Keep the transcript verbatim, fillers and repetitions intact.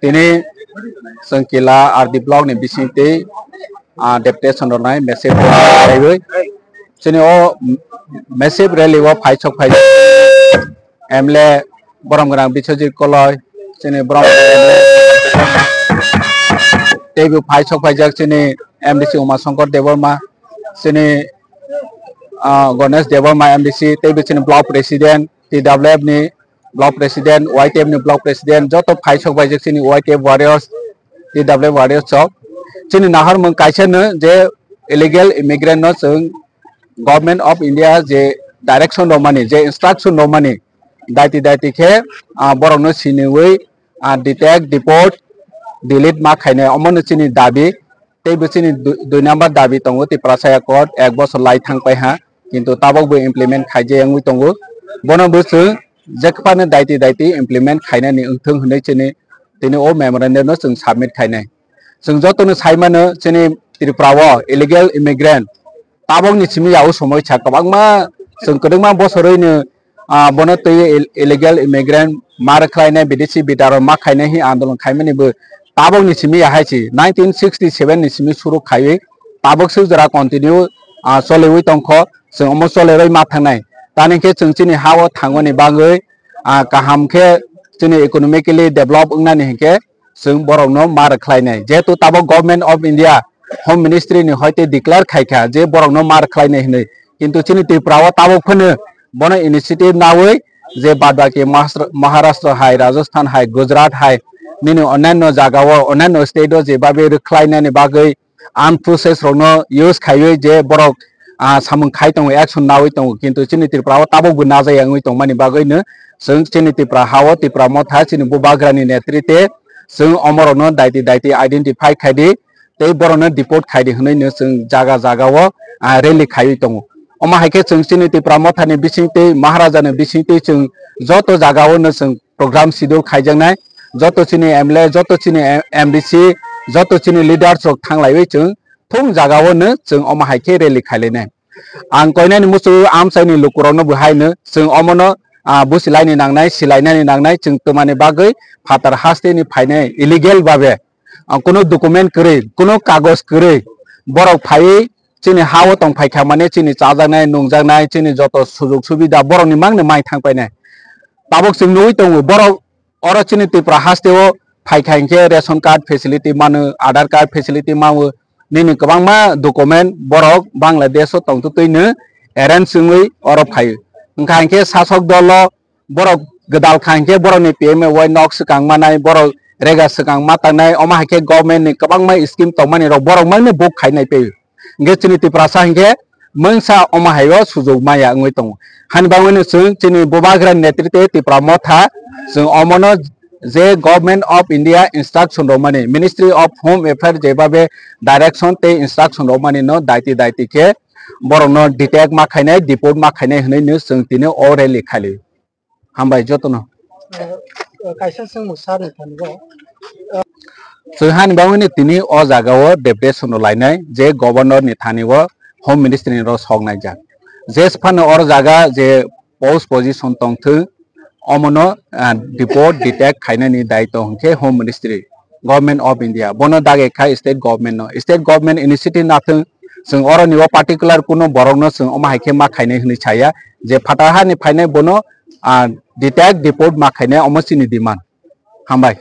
Tini chwng kila R D block ni bising twi, ah, deputation rwnai message rwui. Chini o message rally o phai sok phai M L A borom gwnang Biswajit Koloi, chini borom gwnang M L A teibo phai sok phaijak chini M D C Uma Shankar Debbarma, chini, ah, Ganesh Debbarma M D C, teibo chini block president, T W F ni block president, Y T F ni block president, joto phai sok phaijak chini Y T F warriors, T W F warriors chok. Chini naharmung kaisa no je illegal immigrant no chwng Government of India je direction rwmani, je instruction rwmani, daiti daiti khe, ah, borokno siniwi, ah, detect, deport, delete ma khainai, omono chini dabi. Teibo chini dui, dui number dabi tongo, Tiprasa Accord ek bosor lai thang paiha, kintu tabokbo implement khaijak wngwi tongo. Bono bo chwng jephano daiti daiti implement khainani wngthung hwnwi chini tini o memorandum no chwng submit khainai. Chwng jotono sai mano, chini Tripura o illegal immigrant tabokni simi ya o somoi sa kwbangma, chwng kwdwkma bosoroi no, ah, bono twi ill-, illegal immigrant ma rwkhlainai, bidesi bidaro ma khainai hi andolon khaimani bo tabokni simi ya hai si nineteen sixty seven ni simi suru khaiwi tabok suk jora continue, ah, choliwi tongkho, chwng omo choleroi ma thangnai. Tani khe chwng chini ha o thangmani bagwi, ah, kaham khe chini economically develop wngnani hinkhe chwng borokno ma rwkhlainai. Jehetu tabok Government of India Home Ministry ni hoite declare khaikha je borokno ma rwkhlainai hinwi. Kintu chini Tripura o tabok phano bono initiative nawi je badbaki Mahastra-, Maharashtra hai, Rajasthan hai, Gujarat hai, nini onyanyo jaga o, onyanyo state o jebabe rwkhlainani bagwi unprocess rokno use khaiwi je borok, ah, samung khai tongo, action nawi tongo, kintu chini Tripura o tabok bo najaya wngwi tongmani bagwi no chwng chini Tripura ha o Tipra Motha chini Bubagrani netrite chwng omorokno daiti daiti identify khaidi tei borokno deport khaidi hwnwi no chwng jaga jaga o, ah, rally khaiwi tongo. Omo hai khe chwng chini Tipra Mothani bisingtwi Maharaja ni bisingtwi chwng joto jaga o no chwng program schedule khaijaknai, joto chini M L A, joto chini M D C, joto chini leaders rok thanglaiwi chwng thung jaga o no chwng omo hai khe rally khailainai. Ang koinani muchungo amchaini lukurokno bo hai no chwng omono, ah, busilaini nangnai, silainani nangnai, chwng twmani bagwi phatar hasteni phainai illegal babe, ah, kunu document kwrwi, kunu kagoj kwrwi borok phaiwi chini ha o tong phaikha mane chini chajaknai, nungjaknai, chini joto sujug subida borokni mangno mai thang painai. Tabok chwng nugwi tongo, borok oro chini Tripura haste o phaikha hinkhe ration card facility mano, Aadhaar card facility mano, nini kwbangma document borok Bangladesh o tongtwtwino arrange wngwi oro phaio. Wngkha hinkhe sasok dolo borok gwdal kha hinkhe borokni P M A Y nok swkang manai, borok rega swkang ma tangnai, omo hai khe government ni kwbangma scheme tongmani rok borok mangno book khainai paio. Hinkhe chini Tiprasa hinkhe mungsa omo hai o sujug maya wngwi tongo. Hani bagwino chwng chini Bubagra netritwe Tipra Motha chwng omono je Government of India instruction rwmani, Ministry of Home Affairs jebabe direction tei instruction rwmani no daiti daiti khe borokno detect ma khainai, deport ma khainai hwnwi no chwng tini o rally khali. Hambai jotono. Eh, eh, kaisa swngmung sir ni thani bo. Chwng hani bagwino tini o jaga o deputation rw lainai je Governor ni thani o Home Ministry ni rw sok naijak. Je phano oro jaga je post position tongthwng, omono, ah, deport detect khainani daito hwnkhe Home Ministry, Government of India, bono dage kha state government no. State government initiative nathwng, chwng oroni o particular kuno borokno chwng omo hai khe ma khainai hwnwi saya, je phatar hani phainai bono, ah, detect deport ma khainai, omo chini demand. Hambai.